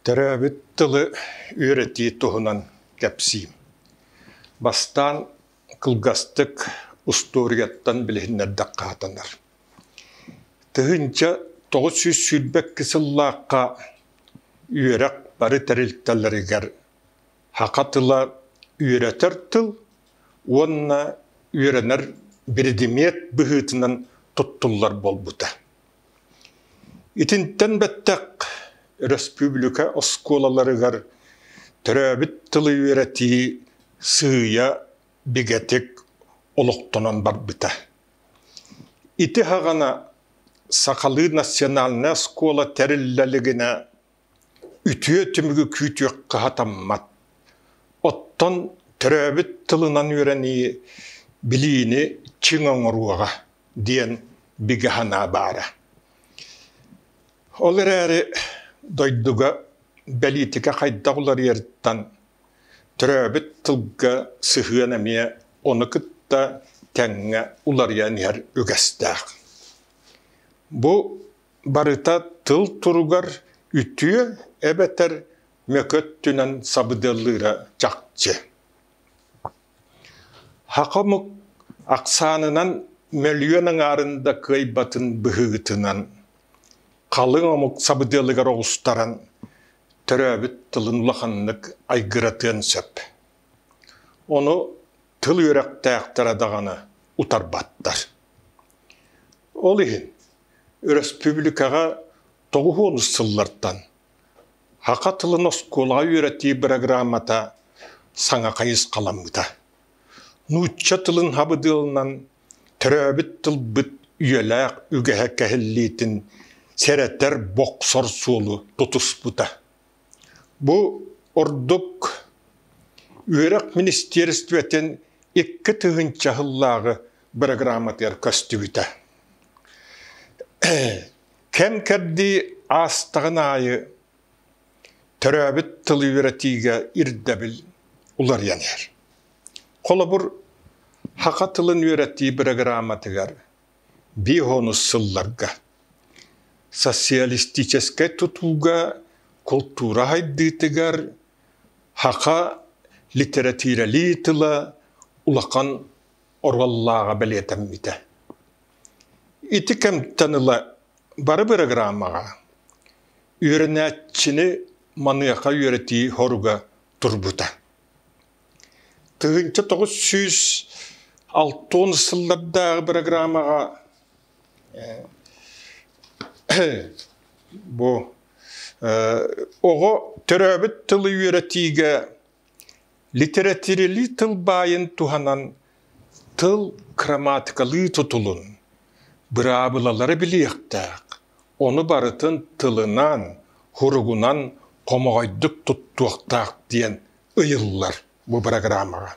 Төрөөбүт тылы үөрэтии туһунан кэпсиим. Бастаан кылгастык устуоруйаттан билиһиннэрдэххэ сатанар. 1922 сыллаахха үөрэх бары тэрилтэлэригэр саха тыла үөрэтэр тыл уонна үөрэнэр биридимиэт быһыытынан туттуллар буолбута. Итинтэн бэттэх өрөспүүбүлүкэ оскуолаларыгар төрөөбүт тылы үөрэтии сыыйа бигэтик олохтонон барбыта. Ити саҕана сахалыы национальнай оскуола тэриллэ илигинэ үтүө түмүгү күүтүөххэ сатаммат. Оттон төрөөбүт тылынан үөрэнии билиини чиҥ оҥоруоҕа диэн бигэ санаа баара. Ол эрээри дойдуга бэлиитикэ хайдах уларыйарыттан төрөөбүт тылга сыһыан эмиэ ону кытта тэҥҥэ уларыйан иһэр үгэстээх. Бу барыта тыл туругар үтүө эбэтэр мөкү өттүнэн сабыдыаллыыра чахчы. Саха омук ахсаанынан мөлүйүөн аҥаарын да кыайбатын быһыытынан, халыҥ омук сабыдыалыгар оҕустаран, төрөөбүт тылын улаханнык айгыратыан сөп. Ону тыл үөрэхтээхтэрэ даҕаны утарбаттар. Ол иһин өрөспүүбүлүкэҕэ 90 сыллартан саха тылын оскуолаҕа үөрэтии бырагыраамата саҥа хайысхаламмыта. Нуучча тылын хабыдыалынан төрөөбүт тылбыт үйэлээх үгэһэ кэһиллиитин сэрэтэр бохсор суолу тутуспута. Бу ордук Үөрэх министиэристибэтин 2000 сыллааҕы бырагырааматыгар көстүбүтэ. Кэм-кэрдии аастаҕын аайы төрөөбүт тылы үөрэтиигэ ирдэбил уларыйан иһэр. Холобур, саха тылын үөрэтии бырагырааматыгар 50 сылларга социалистическай тутууга, култуура сайдыытыгар саха литэрэтиирэлии тыла улахан оруоллааҕа бэлиэтэммитэ. Ити кэмтэн ыла бары бырагыраамаҕа үөрэнээччини маныаха үөрэтии соруга турбута. 1960 сыллардааҕы бырагыраамаҕа бу оҕо төрөөбүт тылы үөрэтиигэ литэрэтиирэлии тыл баайын туһанан тыл грамматикалыы тутулун, быраабылалары билиэхтээх, ону барытын тылынан, суругунан хомоҕойдук туттуохтаах диэн ыйыллар бу бырагыраамаҕа.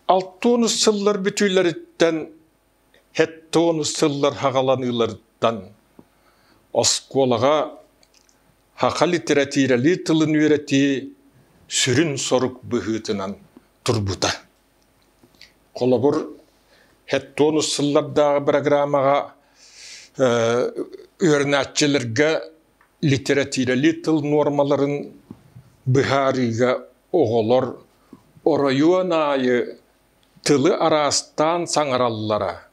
60 сыллар бүтүүлэриттэн 70 сыллар хаҕаланыыларыттан оскуолаҕа саха литэрэтиирэлии тылын үөрэтии сүрүн сорук быһыытынан турбута. Холобур, 70 сыллардааҕы бырагыраамаҕа үөрэнээччилэргэ литэрэтиирэлии тыл нуормаларын быһаарыыга оҕолор оройуон аайы тылы араастаан саҥараллара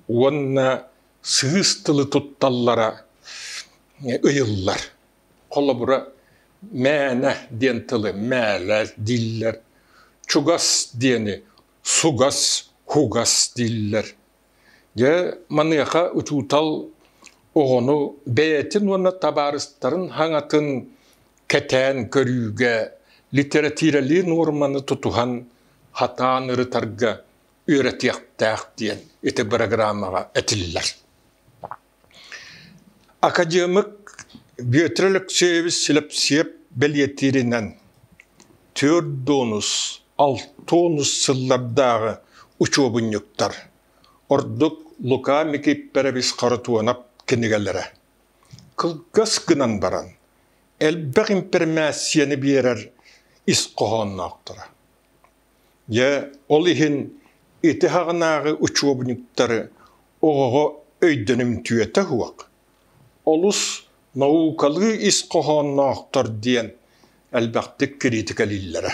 уонна сыыс тылы тутталлара ыйыллар. Холобура, мээнэ диэн тылы мээлэ дииллэр, чугас диэни сугас, хугас дииллэр. Дьэ, маныаха учуутал оҕону бэйэтин уонна табаарыстарын хаҥатын кэтээн көрүүгэ литэрэтиирэлии нуорманы тутуһан хатаан ырытарга үөрэтиэхтээх диэн ити бырагыраамаҕа этиллэр. Академик Бүөтүр Алексеевич Силэпсиэп бэлиэтииринэн, 46 сыллардааҕы учуобунньуктар, ордук Лука Микииппэрэбис Харытуонап кинигэлэрэ, кылгас гынан баран, элбэх импэрмээссийэни биэрэр ис хоһоонноохторо. Дьэ, ол иһин ити хаҕынааҕы учуобунньуктары оҕоҕо өйдөнүмтүөтэ суох, олус наукалыы ис хоһоонноохтор диэн элбэхтик кириитикэлииллэрэ.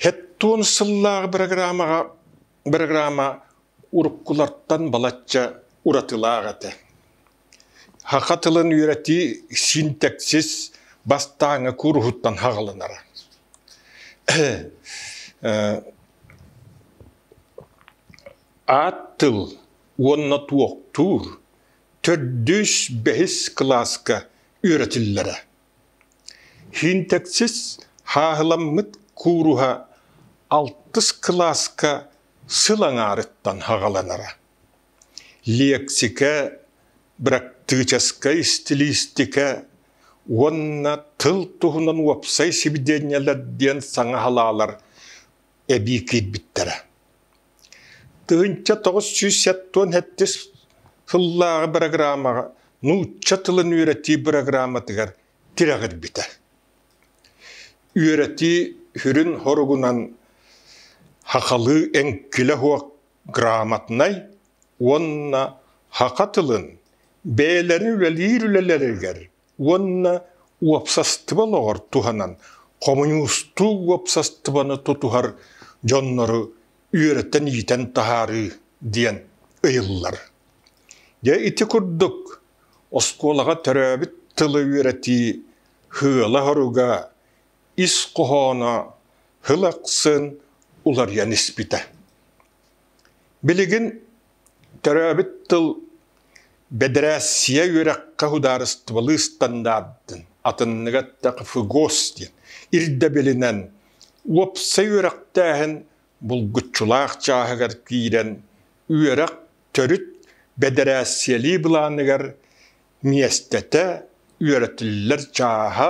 Хэттуон сыллааҕы бырагыраамаҕа бырагыраама уруккулартан балачча уратылаах этэ. Саха тылын үөрэтии синтаксис бастааҥҥы кууруһуттан саҕаланара. Аат тыл уонна туохтуур төрдүс, бэһис кылааска үөрэтиллэрэ. Синтаксис хааһыламмыт кууруһа алтыс кылааска сыл аҥаарыттан саҕаланара. Лиэксикэ, бырактыычаскай истилиистикэ уонна тыл туһунан уопсай сибидиэнньэлэр диэн саҥа салаалар эбии киирбиттэрэ. 1977 сыллааҕы бырагыраамаҕа нуучча тылын үөрэтии бырагырааматыгар тирэҕирбитэ. Үөрэтии сүрүн соругунан сахалыы эҥкилэ суох грамотнай уонна саха тылын бэйэлэрин үлэлиир үлэлэригэр уонна уопсастыба олоҕор туһанан хомуньуустуу уопсастыбаны тутуһар дьоннору үөрэтэн-иитэн таһаарыы диэн ыйыллар. Дьэ ити курдук оскуолаҕа төрөөбүт тылы үөрэтии сыала-соруга, ис хоһооно сыл ахсын уларыйан испитэ. Билигин төрөөбүт тыл бэдэрээссийэ үөрэххэ судаарыстыбалыы ыстандаардын, атынныга эттэххэ ФГОС диэн ирдэбилинэн уопсай үөрэхтээһин булгуччулаах чааһыгар киирэн үөрэх төрүт бэдэрээссийэлии былааныгар миэстэтэ үөрэтиллэр чааһа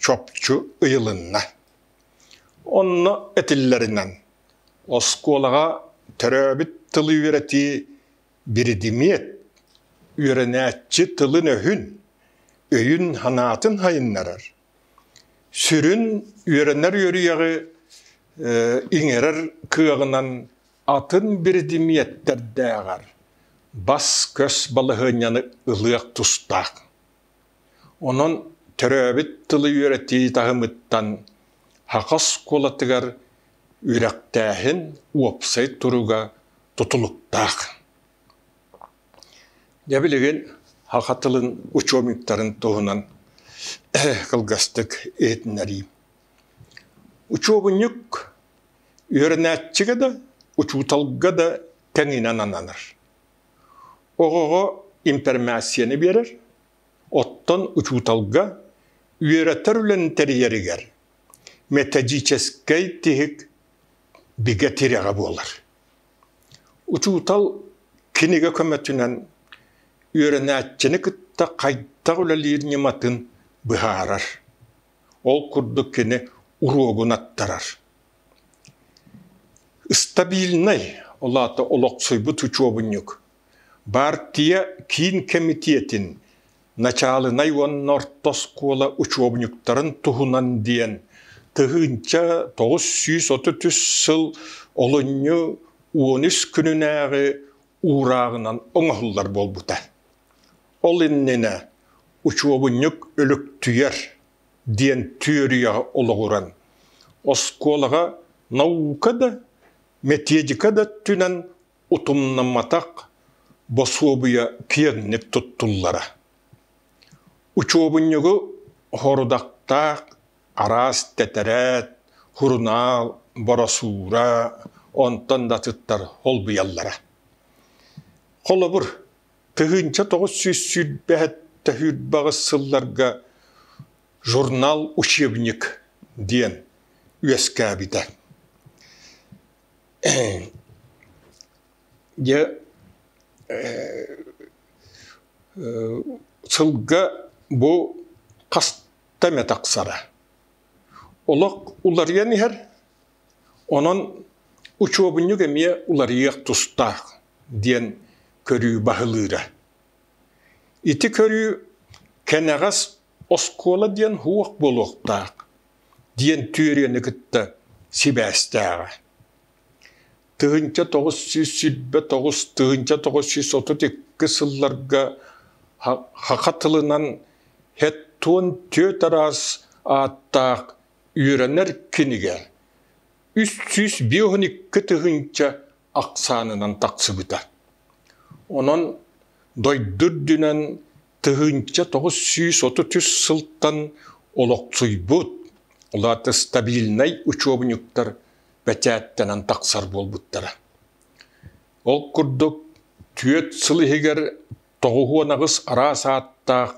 чопчу ыйылынна. Онно этиллэринэн, оскуолаҕа төрөөбүт тылы үөрэтии биридимиэт, үөрэнээччи тылын-өһүн, өйүн-санаатын сайыннарар, сүрүн үөрэнэр үөрүйэҕи иҥэрэр кыаҕынан атын биридимиэттэрдээҕэр бас-көс балаһыанньаны ылыах тустаах. Онон төрөөбүт тылы үөрэтии таһымыттан саха оскуолатыгар үөрэхтээһин уопсай туруга тутулуктаах. Дьэ билигин саха тылын учебниктарын туһунан кылгастык иһитиннэриим. Учуобунньук үөрэнээччигэ да, учууталга да тэҥинэн ананар. Оҕоҕо импэрмээссийэни биэрэр, оттон учууталга үөрэтэр үлэни тэрийэригэр методическай тиһик бигэ тирэҕэ буолар. Учуутал кинигэ көмөтүнэн үөрэнээччини кытта хайдах үлэлиир ньыматын быһаарар. Ол курдук кини уруогун аттарар. Стабильнай, ол аата олохсуйбут учуобунньук, баартыйа киин кэмитиэтин начаалынай уонна орто оскуола учуобунньуктарын туһунан диэн 1933 сыл олунньу 13 күнүнээҕи уурааҕынан оҥоһуллар буолбута. Ол иннинэ учуобунньук өлүктүйэр диэн түөрүйэҕэ олоҕуран, оскуолаҕа наука да, методика да өттүнэн утумнамматах босуобуйа киэҥник туттуллара. Учуобунньугу хорудахтаах араас тэтэрээт, сурунаал, боросуура, онтон да атыттар холбуйаллара. Холобур, 1927 сылларга журнал «Учебник» диэн үөскээбитэ. Дьэ, сылга бу хаста эмэ тахсара. Олох уларыйан иһэр, онон учуобунньук эмиэ уларыйыах тустаах диэн көрүү баһылыыра. Ити көрүү кэнэҕэс оскуола диэн суох буолуохтаах диэн түөрүйэни кытта сибээстээҕэ. 1929 1932 сылларга Саха тылынан 74 араас ааттаах үөрэнэр кинигэ 352 тыһыынча ахсаанынан тахсыбыта. Онон дойду үрдүнэн 1933 сылтан олохсуйбут, ол аата стабильнай учуобунньуктар бэчээттэнэн тахсар буолбуттара. Ол курдук, түөрт сыл иһигэр 98 араас ааттаах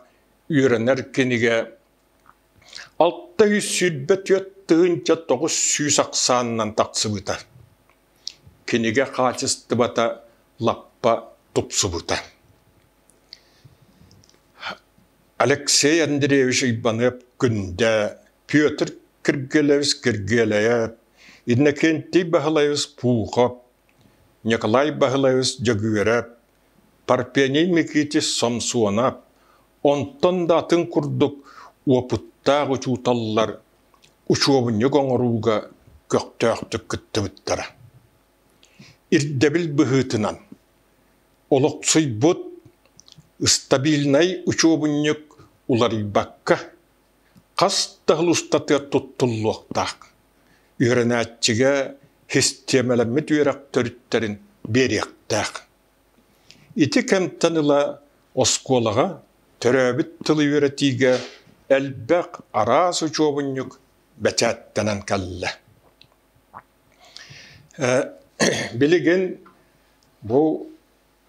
үөрэнэр кинигэ 624 900 ахсаанынан тахсыбыта. Кинигэ хаачыстыбата лаппа тупсубута. Алексей Андреевич Уйбаныап Күндэ, Петр Киргиэлэбис Киргиэлэйэп, Иннокентий Баһылайабыс Пухов, Николай Баһылайабыс Дьөгүөрэп, Парфений Никитич Сомсуонап, онтон да атын курдук уопуттаах учууталлар учуобунньук оҥорууга көхтөөхтүк кыттыбыттара. Ирдэбил быһыытынан олохсуйбут стабильнай учуобунньук уларыйбакка хас да сыл устатыгар туттуллуохтаах. Үөрэнээччигэ систиэмэлэммит үөрэх төрүттэрин биэриэхтээх. Ити кэмтэн ыла оскуолаҕа төрөөбүт тылы үөрэтиигэ элбэх араас учуобунньук бэчээттэнэн кэллэ. Билигин бу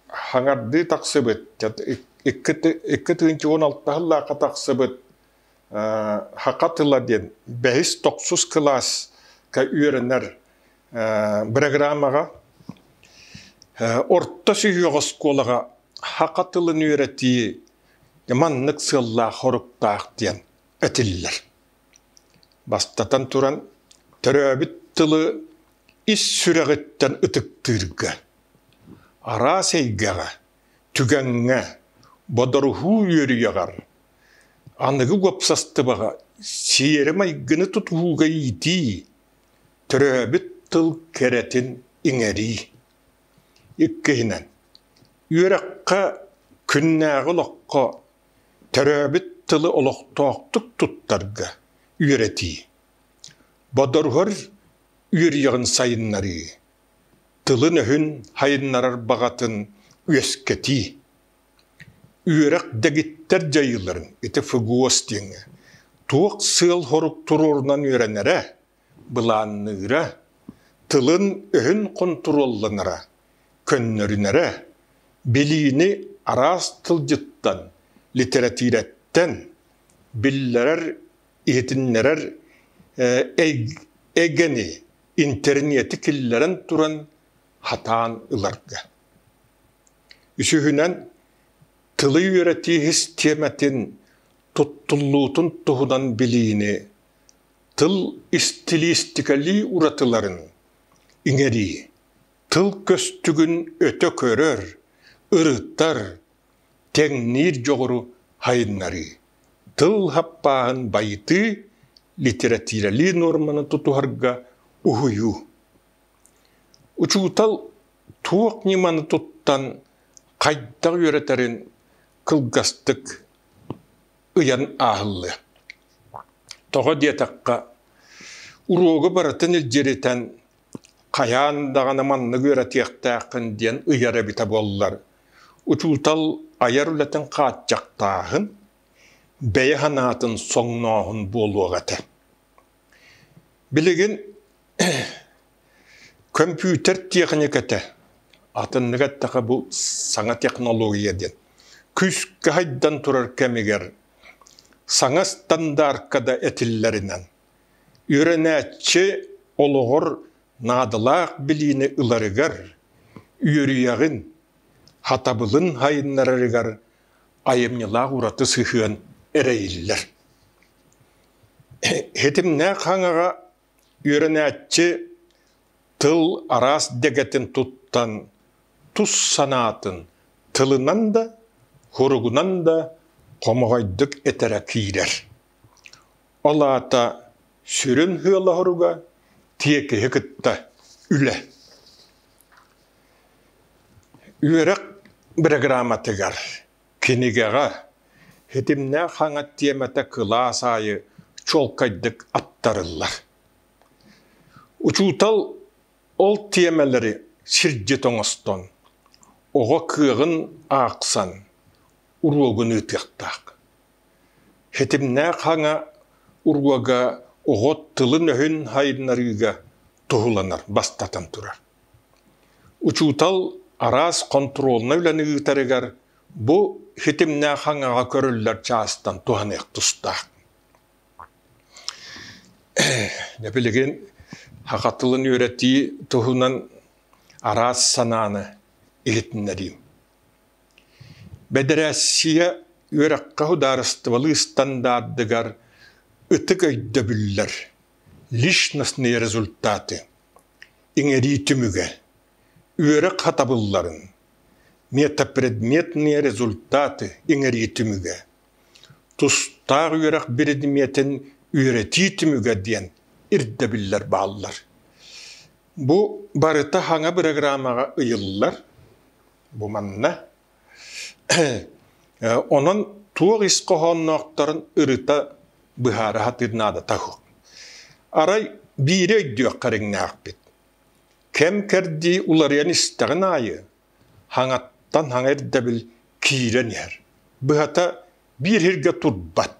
хаҥардыы тахсыбыт, 2016 сыллаахха тахсыбыт Саха тыла диэн бэһис тохсус кылааска үөрэнэр бырагыраамаҕа орто сүһүөх оскуолаҕа саха тылын үөрэтии маннык сыаллаах-соруктаах диэн этиллэр. Бастатан туран, төрөөбүт тылы ис сүрэҕиттэн ытыктыырга, араас эйгэҕэ, түгэҥҥэ, бодоруһуу үөрүйэҕэр, аныгы уопсастыбаҕа сиэри-майгыны тутуһууга иитии, төрөөбүт тыл кэрэтин иҥэрии. Иккиһинэн, үөрэххэ күннээҕи олоххо төрөөбүт тылы олохтоохтук туттарга үөрэтии, бодоруһар үөрүйэҕин сайыннарыы, тылын-өһүн сайыннарар баҕатын үөскэтии, үөрэх дэгиттэр дьайыыларын ити ФГОС диэҥҥэ туох сыал-сорук туруорунан үөрэнэрэ, былаанныыра, тылын-өһүн хонтуруолланара, көннөрүнэрэ, билиини араас тылдьыттан, литэрэтиирэттэн биллэрэр, иһитиннэрэр эйгэни, интэриниэти киллэрэн туран хатаан ыларга. Үсүһүнэн, тылы үөрэтии систиэмэтин туттуллуутун туһунан билиини тыл истилиистикэлии уратыларын иҥэрии, тыл көстүгүн өтө көрөр, ырытар, тэҥниир дьоҕуру сайыннарыы, тыл саппааһын байытыы, литэрэтиирэлии нуорманы тутуһарга уһуйуу. Учуутал туох ньыманы туттан хайдах үөрэтэрин кылгастык ыйан ааһыллыа. Тоҕо диэтэххэ, уруогу барытын илдьиритэн хайаан даҕаны маннык үөрэтиэхтээххин диэн ыйар эбитэ буоллар, учуутал айар үлэтин хааччахтааһын, бэйэ санаатын соҥнооһун буолуох этэ. Билигин көмпүүтэр тиэхиньикэтэ, атыннык эттэххэ бу саҥа технология диэн, күүскэ сайдан турар кэмигэр саҥа стандартка да этиллэринэн, үөрэнээччи олоҕор наадалаах билиини ыларыгар, үөрүйэҕин, хатабылын сайыннарарыгар айымньылаах ураты сыһыан эрэйиллэр. Ситимнээх хаҥаҕа үөрэнээччи тыл араас дэгэтин туттан тус санаатын тылынан да, суругунан да хомоҕойдук этэрэ киирэр. Ол аата сүрүн сыала-соруга тиэкиһи кытта үлэ. Үөрэх бырагырааматыгар. Кинигэҕэ ситимнээх хаҥа тиэмэтэ кылаас аайы чуолкайдык аттарыллар. Учуутал ол тиэмэлэри сирдьит оҥостон, оҕо кыаҕын аахсан уруогун ыытыахтаах. Ситимнээх хаҥа уруога оҕо тылын-өһүн сайыннарыыга туһуланар бастатан турар. Учуутал араас хонтуруолунай үлэни ыытарыгар бу ситимнээх хаҥаҕа көрүллэр чаастан туһаныах тустаах. Билигин саха тылын үөрэтии туһунан араас санааны иһитиннэриим. Бэдэрээссийэ үөрэххэ судаарыстыбалыы ыстандаардыгар ытык өйдөбүллэр личностные результаты иҥэрии түмүгэ үөрэх хатабылларын метапредметные результаты иҥэрии түмүгэ тустаах үөрэх биридимиэтин үөрэтии түмүгэ диэн ирдэбиллэр бааллар. Бу барыта хаҥа бырагыраамаҕа ыйыллар. Бу манна. Онон туох ис хоһоонноохторун ырыта быһаара сатыыр наадата суох. Арай биири өйдүөх кэриҥнээхпит. Кэм-кэрдии уларыйан истэҕин аайы хаҥаттан хаҥа ирдэбил киирэн иһэр. Быһата биир сиргэ турбат.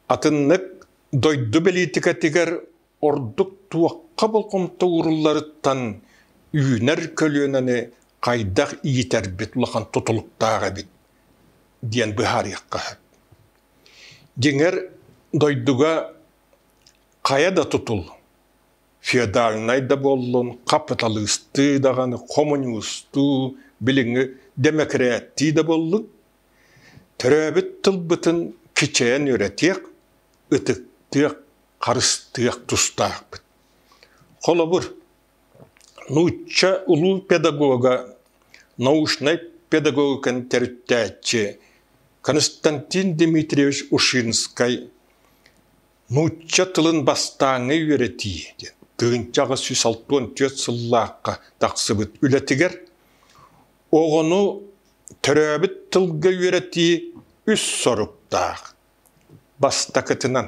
Атыннык дойду бэлиитикэтигэр ордук туохха болҕомто уурулларыттан үүнэр көлүөнэни хайдах иитэрбит улахан тутулуктаах эбит диэн быһаарыахха сөп. Дьиҥэр, дойдуга хайа да тутул феодальнай да буоллун, хапыталыыстыы даҕаны, хомуньуустуу, билиҥҥи дэмэкирээттии да буоллун, төрөөбүт тылбытын кичэйэн үөрэтиэх, ытыктыах, харыстыах тустаахпыт. Холобур, нуучча улуу педагога, научнай педагогиканы төрүттээччи Константин Дмитриевич Ушинскай нуучча тылын бастааҥҥы үөрэтии диэн 1864 сыллаахха тахсыбыт үлэтигэр оҕону төрөөбүт тылга үөрэтии үс соруктаах. Бастакытынан,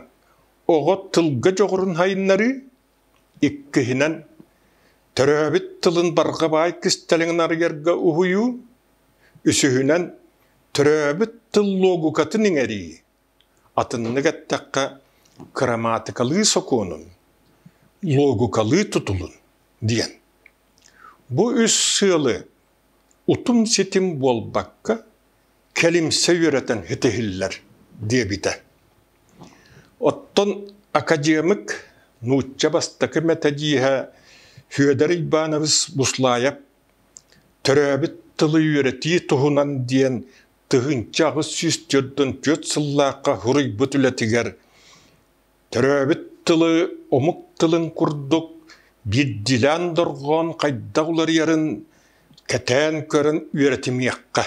оҕо тылга дьоҕурун сайыннарыы, иккиһинэн, төрөөбүт тылын барҕа баай кистэлэҥин арыйарга уһуйуу, үсүһүнэн, төрөөбүт тыл луогукатын иҥэрии, атыннык эттэххэ, кырамаатыкалыы сокуонун, луогукалыы тутулун диэн. Бу үс сыалы утум-ситим буолбакка, кэлимсэ үөрэтэн ситиһиллэр диэбитэ. Оттон академик нуучча бастакы мэтэдьииһэ Федор Иванович Буслаев төрөөбүт тылы үөрэтии туһунан диэн 1844 сыллаахха суруйбут үлэтигэр төрөөбүт тылы омук тылын курдук биирдиилээн дорҕоон хайдах уларыйарын кэтээн көрөн үөрэтимиэххэ,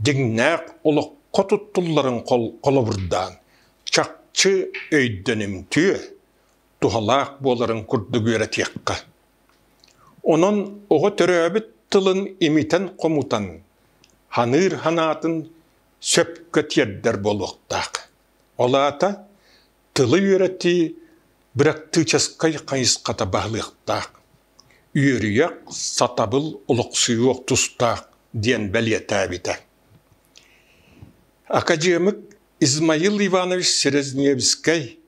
дьиҥнээх олоххо туттулларын холобурдаан, чахчы өйдөнүмтүө, туһалаах буоларын курдук үөрэтиэххэ. Онон оҕо төрөөбүт тылын имитэн-хомутан, ханыыр санаатын сөпкө тиэрдэр буолуохтаах. Ол аата тылы үөрэтии бырактыычаскай хайысхата баһылыахтаах, үөрүйэх, сатабыл олохсуйуох тустаах диэн бэлиэтээбитэ. Академик Измаил Иванович Селезневскэй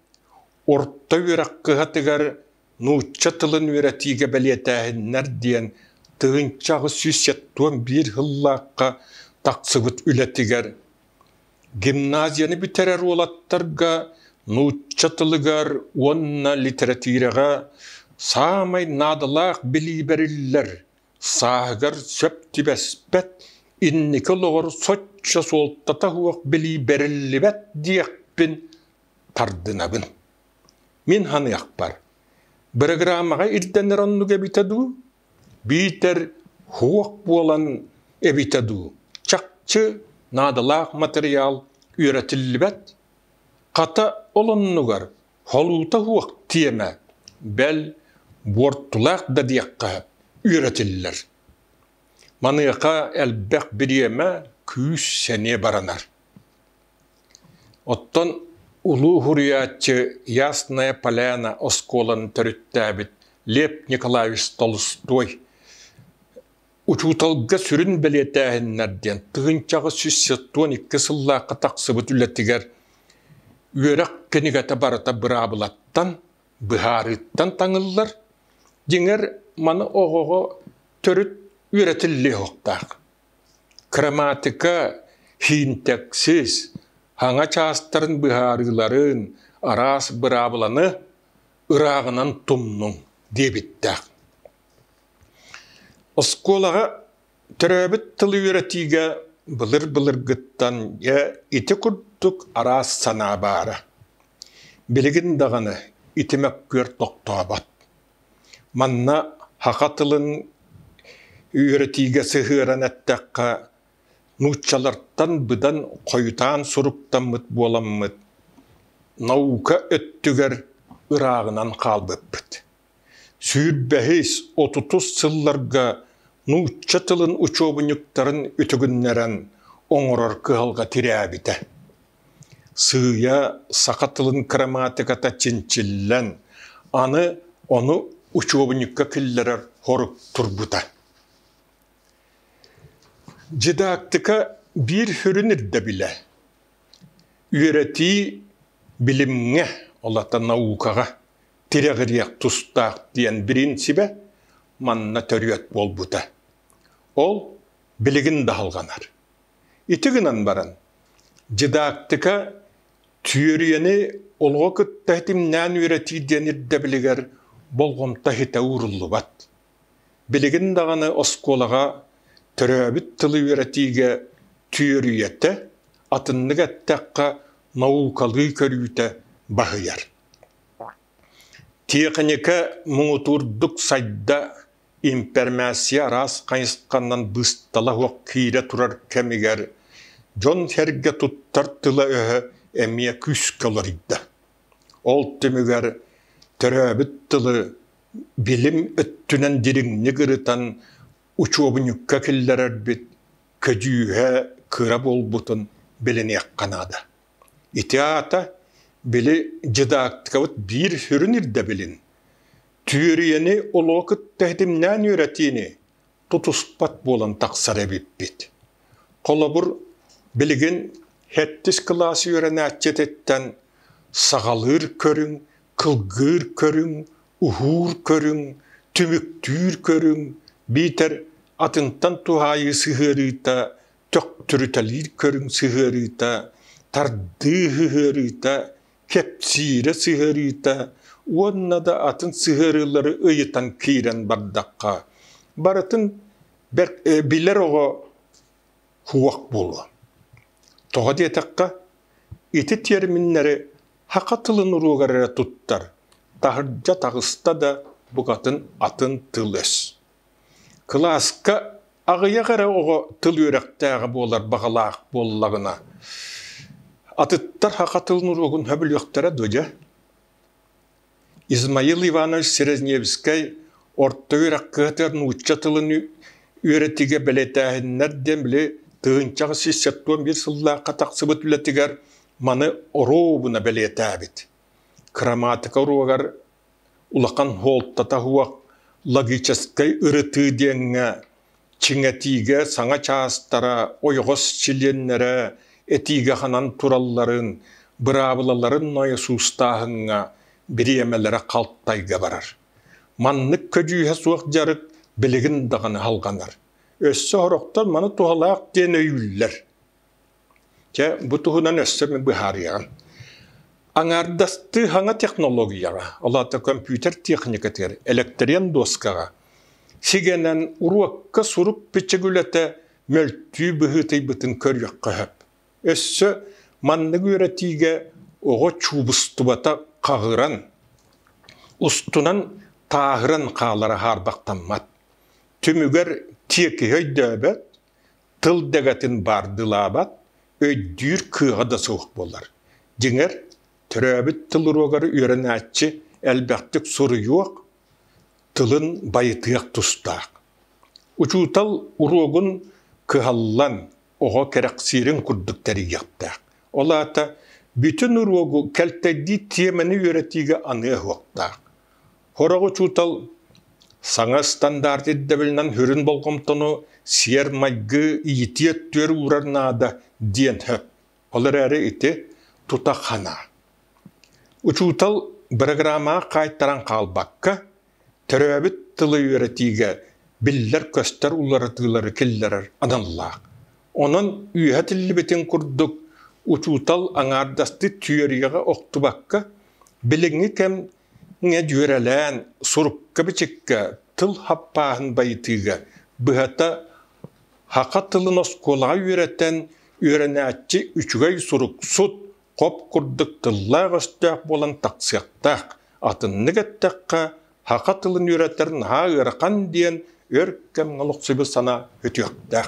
орто үөрэх кыһатыгар нуучча тылын үөрэтиигэ бэлиэтээһиннэр диэн 1871 сыллаахха тахсыбыт үлэтигэр гимназияны бүтэрэр уолаттарга нуучча тылыгар уонна литэрэтиирэҕэ саамай наадалаах билии бэриллэр, сааһыгар сөп түбэспэт, инники олоҕор соччо суолтата суох билии бэриллибэт диэхпин тардынабын. Мин ханыахпар, бырагыраамаҕа ирдэнэр оннук эбитэ дуу, биитэр суох буолан эбитэ дуу, чахчы наадалаах матырыйаал үөрэтиллибэт, хата ол оннугар холуута суох тиэмэ, бэл, буортулаах да диэххэ үөрэтиллэр. Маныаха элбэх бириэмэ, күүс-сэниэ баранар. Оттон улуу уһуруйааччы Ясная Поляна оскуоланы төрүттээбит Лев Николаевич Толстой учууталга сүрүн бэлиэтээһиннэр диэн 1972 сыллаахха тахсыбыт үлэтигэр үөрэх кинигэтэ барыта быраабылаттан, быһаарыыттан таҥыллар. Дьиҥэр, маны оҕоҕо төрүт үөрэтиллиэ суохтаах. Краматика, синтаксис, саҥа чаастарын быһаарыыларын, араас быраабыланы ырааҕынан тумнуҥ диэбиттээх. Оскуолаҕа төрөөбүт тылы үөрэтиигэ былыр-былыргыттан дьэ ити курдук араас санаа баара. Билигин даҕаны ити мөккүөр тохтообот. Манна саха тылын үөрэтиигэ сыһыаран эттэххэ, нууччалартан быдан хойутаан суруктаммыт буоламмыт, наука өттүгэр ырааҕынан хаалбыппыт. Сүүрбэһис, отутус сылларга нуучча тылын учуобунньуктарын үтүгүннэрэн оҥорор кыһалҕа тирээбитэ. Сыыйа саха тылын кырамаатыката чинчиллэн, аны ону учуобунньукка киллэрэр сорук турбута. Дидактика биир сүрүн ирдэбилэ үөрэтии билимҥэ, ол аата наукаҕа тирэҕириэх тустаах диэн бириинсибэ манна төрүөт буолбута. Ол билигин да салҕанар. Ити гынан баран, дидактика түөрүйэни олоҕу кытта ситимнээн үөрэтии диэн ирдэбилигэр болҕомто иһитэ ууруллубат. Билигин даҕаны оскуолаҕа төрөөбүт тылы үөрэтиигэ түөрүйэтэ, атыннык эттэххэ, наукалыы көрүүтэ баһыйар. Тиэхиньикэ муҥутуурдук сайда Импэрмээссийэ араас хайысханан быыстала суох киирэ турар кэмигэр дьон-сэргэ туттар тыла-өһө эмиэ күүскэ уларыйда. Ол түмүгэр төрөөбүт тылы билим өттүнэн дириҥник ырытан учуобунньукка киллэрэрбит көдьүүһэ кыра буолбутун билиниэххэ наада. Ити аата били дидактикабыт биир сүрүн ирдэбилин Түөрүйэни олоҕу кытта ситимнээн үөрэтиини тутуспат буолан тахсар эбиппит. Холобур, билигин сэттис кылаас үөрэнээччититтэн саҕалыыр көрүҥ, кылгыыр көрүҥ, уһуур көрүҥ, түмүктүүр көрүҥ, биитэр атынтан туһаайыы сыһыарыыта, төхтүрүтэлиир көрүҥ сыһыарыыта, тардыы сыһыарыыта кэпсиирэ сыһыарыыта уонна да атын сыһыарыылары ыйытан киирэн бардахха, барытын бэрт билэр оҕо суох буолуо. Тоҕо диэтэххэ, ити терминнэри саха тылын уруогар эрэ туттар, таһырдьа таҕыста да букатын атын тыл-өс. Кылааска аҕыйах эрэ оҕо тыл үөрэхтээҕэ буолар баҕалаах буоллаҕына, атыттар саха тылын уруогун сөбүлүөхтэрэ дуо дьэ? Измаил Иванович Серезневскэй орто үөрэх кыһатыгар нуучча тылын үөрэтиигэ бэлиэтээһиннэр диэн били 1871 сыллаахха тахсыбыт үлэтигэр маны оруобуна бэлиэтээбит. Краматика уруогар улахан суолтата суох логическай ырытыы диэҥҥэ чиҥэтиигэ саҥа чаастара, ойоҕос чилиэннэрэ этиигэ ханан туралларын, быраабылаларын нойосуустааһыҥҥа бириэмэлэрэ халтайга барар. Маннык көдьүүһэ суох дьарык билигин даҕаны салҕанар. Өссө сорохтор маны туһалаах диэн өйүүллэр. Чэ, бу туһунан өссө мин быһаарыаҕым. Аҥаардастыы саҥа технологияҕа, ол аата компьютер техникатыгар, электриэн дуоскаҕа сигэнэн уруокка сурук-бичик үлэтэ мөлтүү быһыытыйбытын көрүөххэ сөп. Өссө маннык үөрэтиигэ оҕо чуубустубата хаҕыран, устунан тааһыран хаалара хаарбахтаммат. Түмүгэр тиэкиһи өйдөөбөт, тыл дэгэтин баардылаабат, өйдүүр кыаҕа да суох буолар. Дьиҥэр, төрөөбүт тыл уруогар үөрэнээччи элбэхтик суруйуох, тылын байытыах тустаах. Учуутал уруогун кыһаллан, оҕо кэрэхсиирин курдук тэрийиэхтээх. Ол аата бүтүн уруогу кэлтэйдии тиэмэни үөрэтиигэ аныа суохтаах. Сорох учуутал саҥа стандарт ирдэбилинэн сүрүн болҕомтону сиэр-майгы иитиэ өттүгэр уурар наада диэн сөп. Ол эрээри ити тута ханаа. Учуутал бырагыраамаҕа хаайтаран хаалбакка, төрөөбүт тылы үөрэтиигэ биллэр-көстөр уларытыылары киллэрэр аналлаах. Онон үөһэ этиллибитин курдук, учуутал аҥаардастыы түөрүйэҕэ охтубакка, билиҥҥи кэмҥэ дьүөрэлээн, сурукка-бичиккэ тыл хаппааһын байытыыга, быһата, саха тылын оскуолаҕа үөрэтэн, үөрэнээччи үчүгэй суруксут, хоп курдук тыллаах-өстөөх буолан тахсыахтаах. Атыннык эттэххэ, саха тылын үөрэтэр наһаа ыарахан диэн өр кэмҥэ олохсуйбут санаа өтүөхтээх.